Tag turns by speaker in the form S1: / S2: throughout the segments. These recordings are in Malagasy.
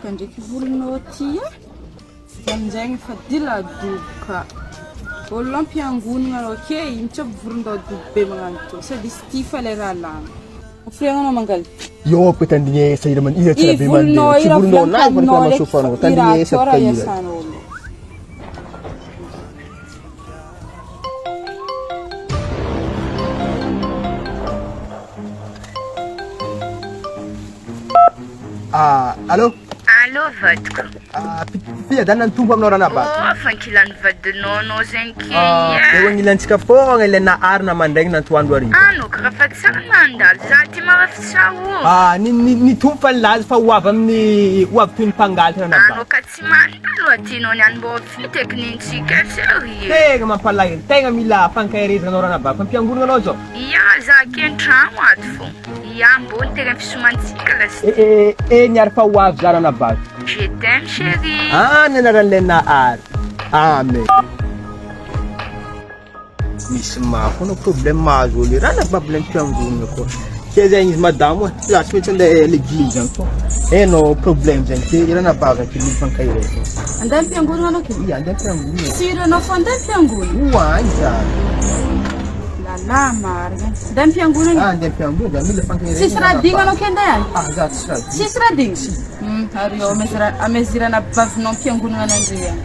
S1: Miavaka ndraiky volonao ty e. Za aminjay efa dila doboka. Olo ampiangonana anao ke ino tsy aby voron-doha dobo be magnano tô. Sady izy ty fa le raha lany. Hafiriagna anao mangaly.
S2: Eo bôka tandrignesa hira man hira tsara
S1: I
S2: be mandeha.
S1: volonao
S2: Tsy
S1: ira
S2: volonao
S1: volaniko
S2: nahy fa
S1: aminao
S2: ny
S1: ndraiky
S2: sofanao.
S1: fa i raha
S2: Tandrignesa
S1: atao
S2: bôka
S1: raha
S2: hira.
S1: iasanao aloha.
S2: Ah, allô?
S3: Allô vadiko.
S2: Ah, fiadanana ny Tompo aminao ranabavy.
S3: Oh, fa ankilan'ny vadinao anao zegny ke
S2: Ah,
S3: ia.
S2: eo agnilantsika foagna ilay nahary na mandraigny na antoandro hariva.
S3: Anao karaha fa tsara nandalo za ty marafitsaho.
S2: Ah, ny ny ny Tompo fa nilaza fa ho avy amin'ny ho avy toy ny mpangalatra ranabavy.
S3: Anao ka tsy mandalo aty nao niany mbô fiteky nintsika sérieux.
S2: Tegna mampalahelo, tegna mila fankaherezana anao ranabavy. Fa am-piangonana anao zao?
S3: Ia, za aky an-tragno ato fô. Ia, ambony terrain fisomantsika lasy.
S2: Eh eh eh, eny ary fa ho avy za ranabavy.
S3: Je t'aime chérie.
S2: Ah, ny anaran'ilay Nahary. Amen. Misy mafy foana problème mahazo olo ranabavy ilay mpiangonana koa. Ke zegny izy madamo e, za tsy maintsy andeha l'église agny fô. Hainao problème zegny ke ranabavy aky mila fankaherezana.
S1: Andeha am-piangonana anao ke?
S2: Ia, andeha am-piangonana.
S1: Sûr anao fa andeha am-piangonana?
S2: Ho agny za.
S1: Lala marina. Andeha am-piangonana?
S2: Ah, andeha am-piangonana, za mila fankaherezana.
S1: Tsisy raha digna anao ke andeha agny?
S2: Ah, za tsisy raha digna.
S1: Tsisy raha digna? Hmm, ary eo amezira amezirana bavinao am-piangonana anandre agny.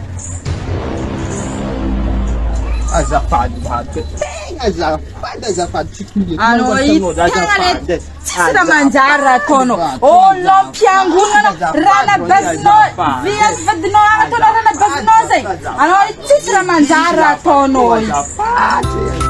S2: Azafady vadiko e. Tegna azafady azafady tsy kiniako.
S1: Anao io tegna le tsisy raha manjary raha ataonao. Olo am-piangonana raha nabazinao viavy vadinao agny ataonao raha nabazinao zay. Anao io tsisy raha manjary raha ataonao io.
S2: Azafady.